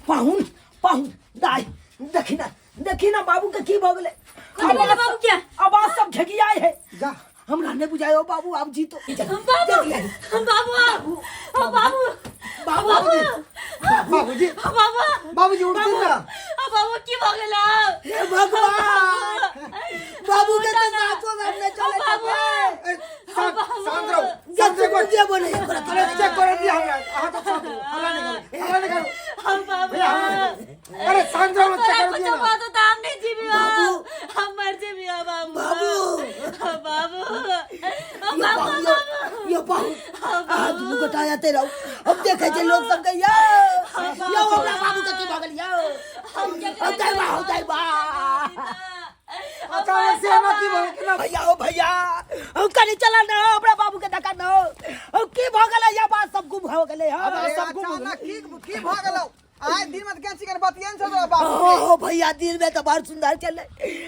पाहुन पाहुन दाई देखी ना, देखी ना बाबू के की भऽ गेलै। कथी भेलै बाबू के? आवाज सब घेगियाय है। जा। हमरा नहीं बुझायो बाबू आब जीतो। बाबू बाबू बाबू बाबू बाबूजी बाबू बाबूजी उठथिन ना। बाबू की भऽ गेलै? हे भगवान, बाबू के तो सासो सामने चले बाबू। जाते। ए, शांत शांत रहू, शांत जब रहू। जे बोले ओकरा अरे चेक कर दिया हमरा, अहाँ तो शांत रहू, हल्ला नहीं करू, हल्ला नहीं करू। हम बाबू भैया, हल्ला नहीं करू। अरे शांत रहू, चेक तोरा कर कुछ दिया ना। बात तो हम नहीं जीबी बाबू। हम मर जेबी बाबू। बाबू। बाबू यो बाबू बाबू, यो यो बाबू, आ दुनू गोटा आते रहो। हम देखे छे लोग सब के यो यो हमरा बाबू के की भऽ गेल यो। हम हम जाइबा, हम जाइबा। अचानक से एना की भऽ गेल केना? भैया ओ भैया, हम कनी चला ना हमरा बाबू के धक्का ना। हम की भऽ गेलै? या बात सब गुम भऽ गेलै। हाँ। अरे सब गुम हो अचानक की की भऽ गेलौ? आइ दिन में तऽ केना चिकन बतियन छौ तोरा बाबू के? ओ भैया, दिन में तो बड़ सुंदर चले,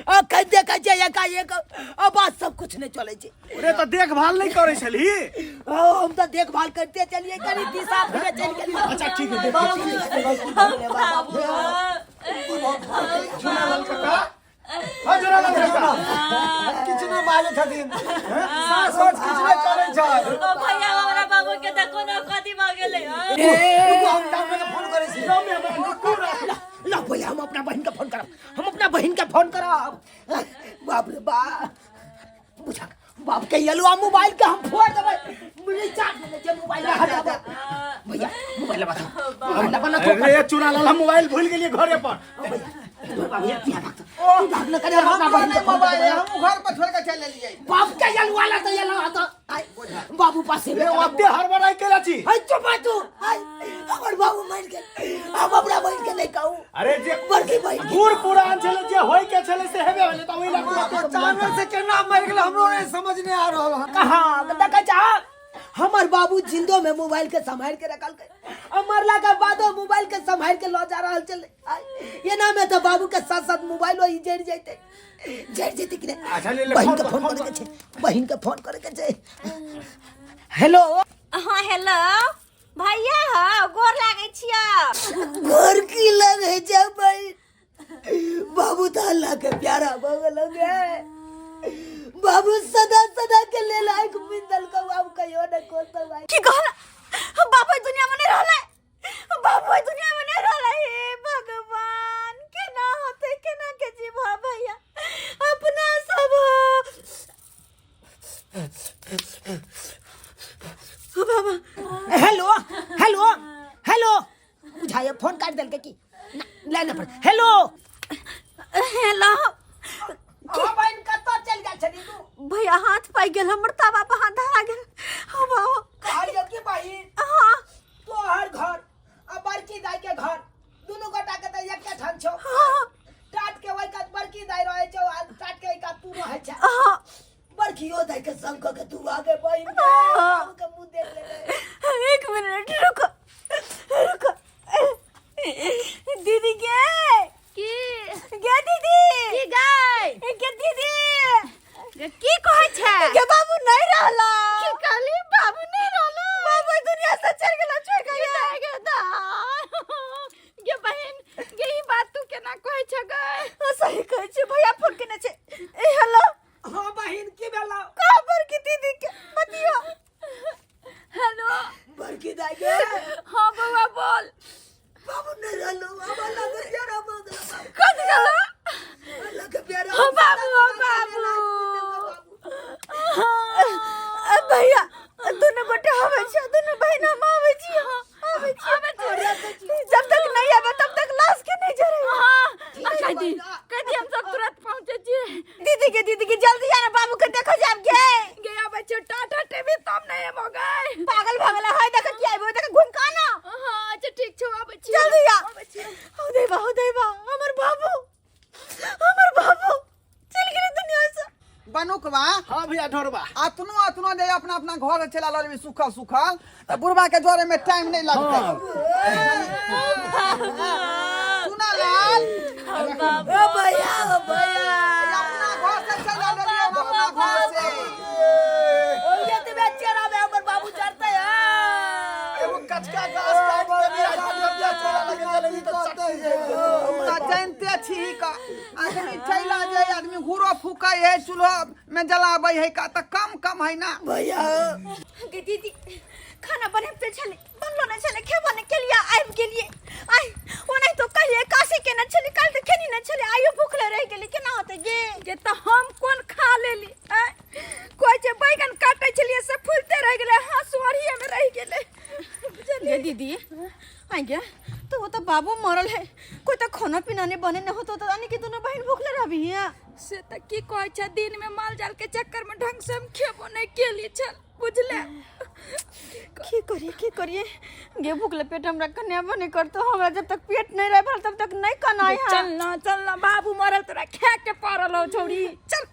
अखन देखै छियै एकाएक आवाज सब कुछ नहीं चले छै। अरे तऽ देखभाल नहीं करै छलही? ओ हम तो देखभाल करते चलिए, कनी दिशा फिरे चल गेलिए। अच्छा ठीक है, देख। बाबू झूलालाल काका, हाँ झूलालाल काका, किछु नहि बाजै छथिन, सास सोच किछु नहि करै छै। ओ भैया, हमरा बाबू के तऽ कोनो कथी भऽ गेलै हँ? रुकू, हम डॉक्टर के फोन करै छी। ला भैया, हम अपना बहन के फोन करब, हम अपना बहन के फोन करब। बाप रे बाप, बुझा बाप के यलुआ मोबाइल के हम फोड़ देबै। रिचार्ज लेने छै मोबाइल में, हटा दे भैया मोबाइल लगा, मोबाइल लगा ना। अरे चुनालाल, हम मोबाइल भूल गेलिए घरे पर। भैया पिया डॉक्टर तू भाग न करे, हम अपना बहन के फोन मोबाइल करबै। हम घर पर छोड़ के चलि एलियै। बाप के यलुआ ला तो यलुआ तो आय बाबू पास रे ओते हड़बड़ाई केला छी? हाय चुप है तू। हाय हमर बाबू मर गेल, हम अपना बहन के नहीं कहू। अरे जे बड़की बहन के बूढ़ पुरान छले, जे होय के छले से हेबे भेले, तऽ ओहि लए अचानक से केना मरि गेल हमरो नहीं समझ नहीं आ रहल हन। कहाँ देखै छा, हमर बाबू जिंदो में मोबाइल के संभाल के रखल के, और मरला के बादो मोबाइल के संभाल के ल जा रहल चले। एना में तो बाबू के साथ साथ मोबाइल वही जड़ जैते, जड़ जैते कि नहीं? अच्छा, ले ले, बहन फोन के कर, फोन फोन करे के छे, बहन के फोन करे के छे। हेलो। हाँ हेलो भैया, हाँ गोर लागै छियै। गोर की लगे छे भाई? बाबू तो अल्लाह के प्यारा भऽ गेल गे। बाबू सदा सदा के लेल आँखि मुनि देलकौ, आब कहियो नहि खोलतौ आँखि। की कहला? बाबू एहि दुनिया में नहीं रहलै, बाबू एहि दुनिया में नहीं रहलै। हे भगवान, केना होतै, केना के जीवा भैया अपना सब। बाबा। हेलो हेलो हेलो, बुझाइए फोन काटि देलकै की? ना, लाइन पर। Hello hello. हाँ बहन, कतऽ चलि गेल छली तू? भैया हाथ पाइ गेल हमर, तवा पर हाथ धरा गेल। हाँ बाबू। कहलियौ कि बहिन, हाँ। तोहर घर आ बड़की दाई के घर दुनू गोटा के तऽ एके ठाम छौ। हाँ। टाट के ओहि कात बड़की दाई रहै छौ आ टाट के एहि कात तू रहै छै। हाँ। बड़कियो दाई के संग कऽ के तू आगे बहिन के हाँ। बाबू के मुँह देख लेले। एक मिनट रुको रुको। दीदी गे। की? गे दीदी। की गै? गे दीदी। गे, की कहै छै? गे बाबू नहीं रहला। की कहली? बाबू नहीं रहला? बाबू ई दुनिया से चल गेला, छोड़ के गे दाय, गे दाय। गे बहिन गे, ई बात तू केना कहै छै गै? हाँ, सही कहै छै। भैया फोन केने छै। ए हेलो। हाँ बहिन, की भेलौ? कहाँ बड़की दीदी के बतियो। हेलो। बड़की दाई के। हाँ बौआ बोल। बाबू नहीं रहलो, अब अल्लाह के प्यारा भऽ गेलो बाबू। कत गेलो? अल्लाह के प्यारा। हो बाबू, हो बाबू। भैया दोनों गोटे आबै छी, दोनों बहिन हम आबै छी, आबै छी, आबै छी। जब तक नहीं आबै तब तक लाश के नहीं जरे। हाँ कह दी, कह दी, हम सब तुरंत पहुंचे छी। दीदी के, दीदी के जल्दी आना, बाबू के देखो जाब गे। गे आबै छी, टाटा टीवी तब नहीं हम गए। पागल भगला है, देख की आइबो, देख घुम का ना। हाँ अच्छा ठीक छौ, आबै छी। जल्दी आ। आबै छी। हो देवा, हो देवा, हमर बाबू, हमर बाबू चल गेलै दुनिया से। बनुकवा। हाँ भैया ढोरबा। अतनो अतनो जे अपना अपना घर चला लेबै सुखल सुखल तऽ बुढ़बा के जरे में टाइम नहीं लगतै। सुना लाल। ओ भैया, ओ भैया, अपना घर से चला लेलियै हम, अपना घर से। ओ एतबे चेहरा में हमर बाबू चढ़ते है। एगो कचका घास काट के भी आज रुपया चोरा लगे चले, ई तो तऽ जानिते छी का आदमी चलि जाय, आदमी घूरो फूकै है, चूल्हा में जलाबै है का, तऽ कम कम है ना। भैया गे दीदी, खाना बनेबते छलै, बनलो नहि छलै, खेबो नहि केलियै, आबि गेलियै। आइ ओनाहि तो कहियै काशी केने छलै, काल्हि तऽ खेनी नहि छलै, आइयो भूखले रहि गेली, केना होतै गे? गे तऽ हम कोन खा लेली? आँय, कोइ जे बैगन काटै छलियै से फूलते रहि गेलै, हाँसू अरिये मे रहि गेलै। गे दीदी, आइ गे तो वो तो बाबू मरल है, कोई तो खाना पीना नहीं बने नहीं होतो, तो यानी कि दोनों बहन भूखले रहबी हैं। से तऽ की कहै छै, दिन में माल जाल के चक्कर में ढंग से हम खेबो नहीं केली छल, बुझले? की करिए, की करिए गे? भूखले पेट हमरा कन्या बने करतो, हमरा जब तक पेट नहीं रह भरल तब तक नहीं कनाई है। चल ना, चल ना, बाबू मरल तोरा खा के पड़ल हो छौड़ी, चल।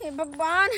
हे भगवान,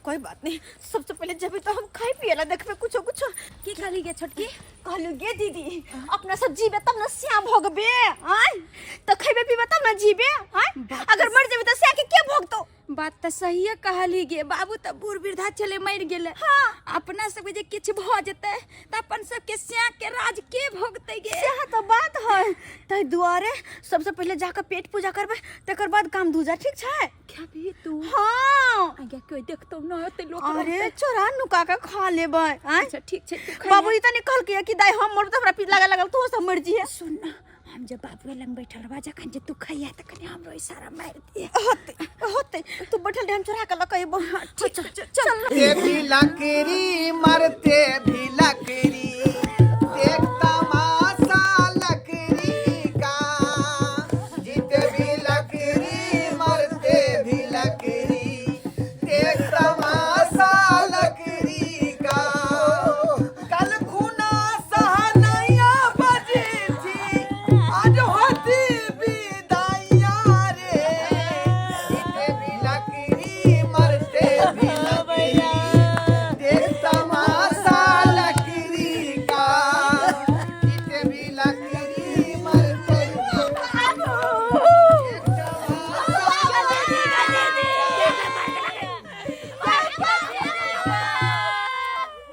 कोई बात नहीं, सबसे पहले जब तो हम खाई पिए ला देखबे कुछो कुछो। की कहली गे छोटकी? कहलू गे दीदी, अपना सब जीबे तब ना श्याम भोगबे, आय तो खैबे पीबे तब ना जीबे, आय अगर मर जेबे तो श्या के के भोगतो? बात तऽ सहिए कहली गे, बाबू तऽ बूढ़ वृद्धा छलै, मरि गेलै। हाँ, अपना सबके जे किछु भऽ जेतै तऽ अपन सबके श्या के राज के भोगतै गे? सएह तऽ बात है, ताहि दुआरे सबसे पहिले जाकऽ पेट पूजा करबै, तकर बाद काम दूजा, ठीक छै? खेबही तू? हाँ। आज्ञा कोई देखतौ न ओते लोक। अरे चोरा नुका के खा लेबै। आँय? अच्छा ठीक छै, तू खा। बाबू ई तऽ कहलकै कि दाइ हम मरब तऽ हमरा पीठ लागऽ लागल, तू सब मरि जिहे। सुन न, हम जे बाबुए लग बैठल रहबा, जखन जे तू खैया तऽ कनि हमरो इशारा मारि दिहे। होतै होतै, तू बैठल रह, हम चोरा के लऽ के अयबौ। ठीक छै, चल। ते भी लकड़ी मरते भी लकड़ी, देख तमाशा लकड़ी का, जीते भी लकड़ी मरते भी लकड़ी, देख तमाशा लकड़ी का। कल खुना सहनैया बजी थी, आज होती विदाइया रे, जीते भी लकड़ी मरते भी लकड़ी, देख तमाशा लकड़ी का, जीते भी लकड़ी मरते भी।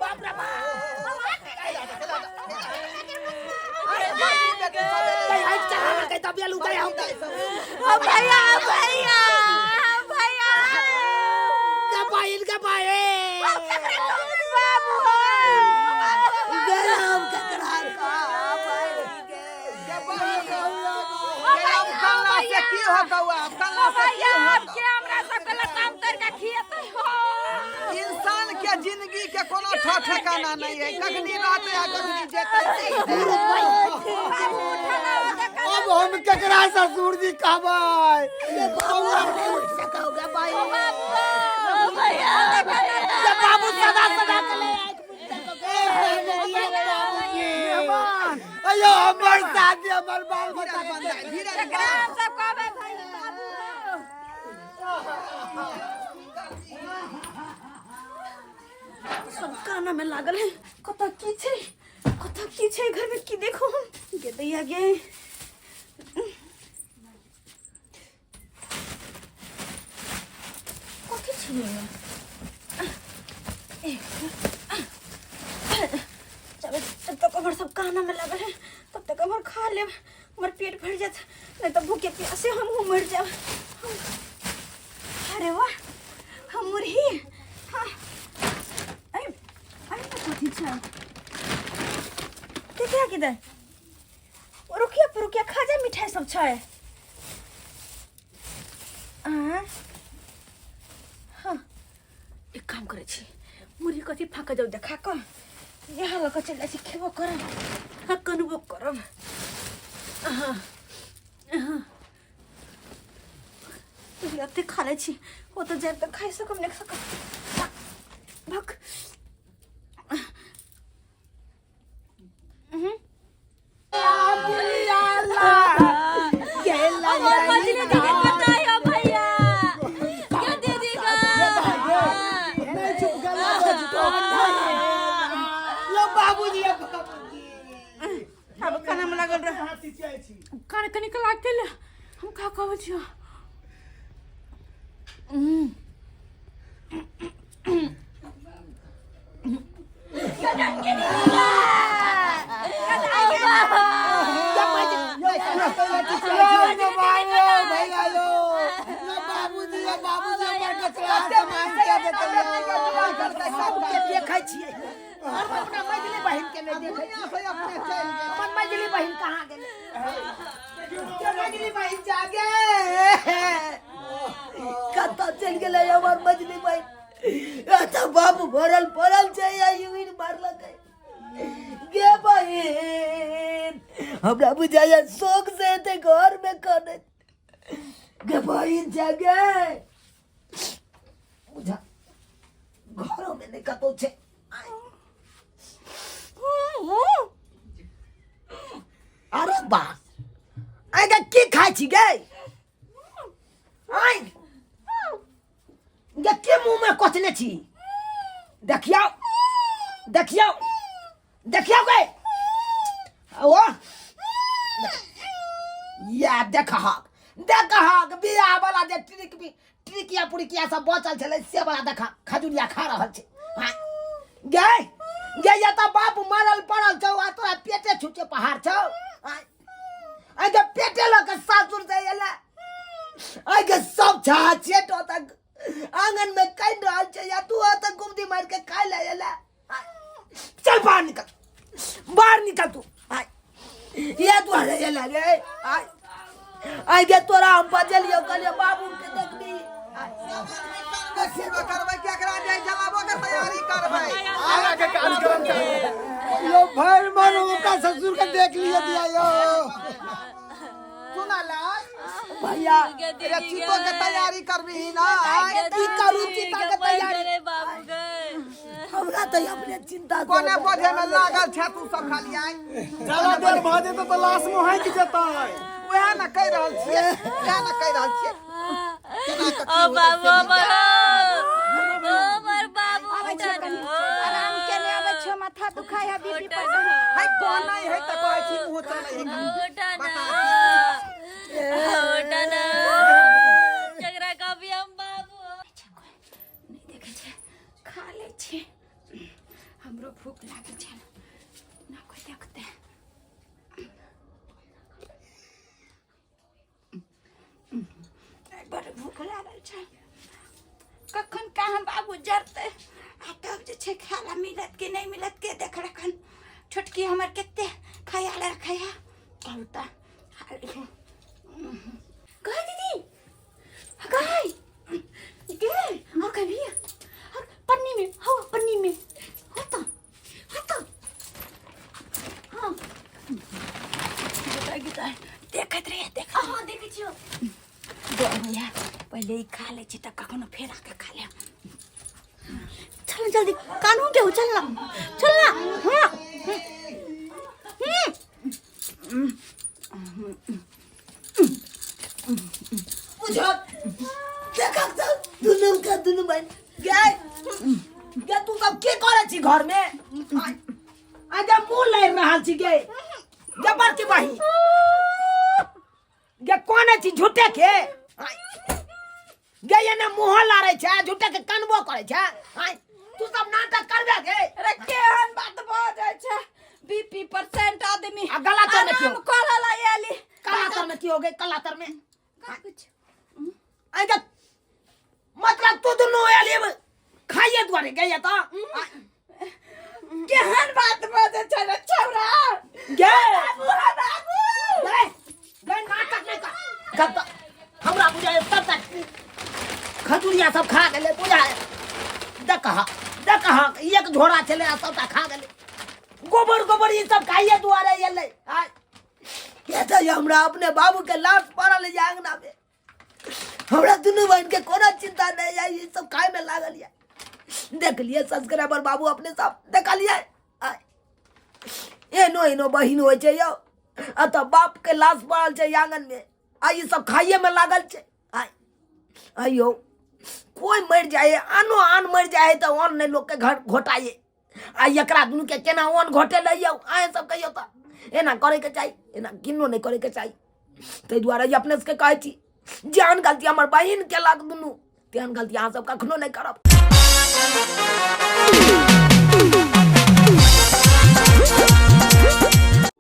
बाप रे बाप, कहीं हाथ चढ़ाना, कहीं तबिया लूटा हम। भैया भैया भैया, का बहिन, का बहिन। बाबू गरम ककरा का कल्ला से की होतौ? आब कल्ला से की भैया होतौ? के हमरा सबके लताम तोड़ के खियेतै हो? इंसान के जिंदगी के कोनो ठेकाना नहीं है, कखनी रहते आ कखनी जेते। अब हम केकरा ससुर जी कहबै? बाबू नहीं उठ सकोगे भाई। भैया। जब बाबू सदा सदा के ले अयो हमर शादी, हमर बाल बच्चा। धीरज बंधाइ, धीरज। केकरा हम सब कहबै भाई बाबू हो? सब काना में लागल है, कतऽ की छै, कतऽ की छै घर में, की देखो हम। गे दैया गे, कथी छियै? जब जब तक हमर सब काना में लागल है तब तक हमर खा लेब, हमर पेट भर जात, नहीं तो भूखे प्यासे हमहूँ मर जाब। अरे वाह, हम मुरही। हाँ, अरे अरे, कथी छै? के क्या किधर रुकिया पुरुकिया, खाजा मिठाई सब छै। आ हाँ, एक काम करै छी, मुरही कथी फाँक जाउ देखा कऽ यहाँ लऽ कऽ चलि जाइ छी, खेबो करब आ कनबो करब। हाँ हाँ, एते खा लै छी, ओतऽ जायब तऽ खाइ सकब नहि सकब। भक। मछली दीदी बतायो भैया, क्या दीदी का? नहीं चुप कर लो बाबूजी, अब बाबूजी। आब खाना में लागल रह। हाथ चिचियाइ छी। कान कनिक लागते ले, हम का कहै छियो? यो भाई भैया यो यो बाबूजी यो बाबूजी हमर कचरा सामान के देतै यो। सबके देखै छियै, हम अपना मझली बहिन के नहि देखै छियै। से अपने चलि गेल। अपन मझली बहिन कहाँ गेलै? के मझली बहिन जागे कतऽ चलि गेलै हमर मझली बहिन? एतऽ बाप भरल पड़ल छै आ यूरिन मारलकै। गे बहिन, हमरा बुझाइया शोक से एते घर में कनैत। गे बहिन जागे, बुझा घरो में नहि कतौ छै। अरे बा, आइ गे की खाइ छी गे? आइ गे की मुँह में कोचने छी? देखियौ देखियौ देखियौ गे, ओ या देखहक देखहक, बियाह वाला जे ट्रिक भी ट्रिकिया पुरिकिया सब बचल छलै से वाला देख, खजुरिया खा रहल छै। हाँ। गे गे, ये तऽ बाप मरल पड़ल छौ आ तोरा पेटे छुटे पहाड़ छौ। आँय आँय गे, पेटे लऽ के सासुर से एलै। आँय गे, सब छा छेट ओतऽ आंगन में कानि रहल छै या तू ओतऽ गुमती मारि के खाय लए एलै। आँय, चल बाहर निकल, बाहर निकल तू। आँय, ये दुआरे एलै रे। आँय आँय गे, तोरा हम बजलियौ, कहलियौ बाबू के देखबी। आँय, सेवा करबै केकरा जे जलाबो के तैयारी करबै? आगा के कार्यक्रम चल यो, भैर मन ओका ससुर के देख लियो दिया यो। सुना लाल भैया, अरे चितो के तैयारी करबी ना? की करू चिता के तैयारी? रे बाबू गे, हमरा तऽ अपने चिंता से कोने बोझे में लागल छै तू सब खाली? आइ ज्यादा देर भऽ जेतै तऽ लाश मोहकि जेतै। वएह ने कहि रहल छियै, वएह ने कहि रहल छियै। केना कऽ की ओ होतै बाबू से नहि हमर, जानि। ओ हमर बाबू, आबै छियौ कनी आराम केने आबै छियौ, माथा दुखाइ है, बीपी पर। है कोन नहि है तऽ कहै छी मुँह चलै है। उठना उठना, जकरा कभी हम बाबू नहि देखै छै, खा लै छी, हमरो भूख लागै छै ना, कोइ देखतै? बड़ भूख लागल छै। कखन कहाँ बाबू जरतै आ तब जे छै खाय ला मिलत कि नहि मिलत, के देखलखन? छोटकी हमर कते ख्याल रखै है। कहू तऽ गए दीदी, गए गे और कभी और पन्नी में हो, पन्नी में हो तो, हो तो। हाँ गीता देखैत रहिए, देख। हाँ, देखै छियौ। दो भैया, पहिले ई खा लै छी तऽ कखनो फेर आके खा लेब। चल जल्दी, कानून के हो, चल ना, चल ना। हाँ बुझत देखक तऽ दुनू के दुनू बहिन। गे गे, तू सब की करै छी घर में? आइ गे, मुँह लड़ि रहल छी गे? गे बड़की बहिन गे, कोन छी झूठे के? आँय। गे, एने मुँह लारै छै आ झूठे के कनबो करै छै। आँय, तू सब नाटक करबे गे? अरे केहन बात भऽ जाइ छै, बीपी परसेंट आदमी आ गला तर में क्यों? आराम करऽ ला एली। कला तर में की हो गई? कला तर में कुछ आँय गे, मतलब तू दुनू एली खाइए दुआरे गई तऽ? केहन बात बजै छै रे छौरा? गे बाबू हे बाबू, गे गे, नाटक नहि कर। कत हमरा बुझाय सबटा खजुरिया सब खा गेलै। बुझाय देखह देखह, एक झोरा छलै आ सबटा खा गेलै। गोबर गोबर ई सब खाइए दुआरे एलै। आय ये तऽ हमरा अपने बाबू के लाश पड़ल है अंगना में, हमरा दुनू बहन के कोनो चिंता नहीं है, ई सब खाए में लागल ये। देख लिए सब्सक्राइबर बाबू, अपने सब देखलिए, आय एनो एनो बहिन होइ छै यौ। आ तऽ बाप के लाश पड़ल छै आंगन में आ ई सब खाइए में लागल छै। आय आइयो कोई मरि जाए, आनो आन मरि जाए तऽ अन्न नहि लोक के घर घोटाइए, आ एकरा दुनू के केना अन्न घोटेलै यौ? अहें सब कहियौ तऽ, एना करैके चाही? एना किन्नो नहि करैके चाही। ताहि दुआरे ई अपने सबके कहै छी, जेहन गलती हमर बहिन केलक दुनू, तेहन गलती अहाँ सब कखनो नहि करब।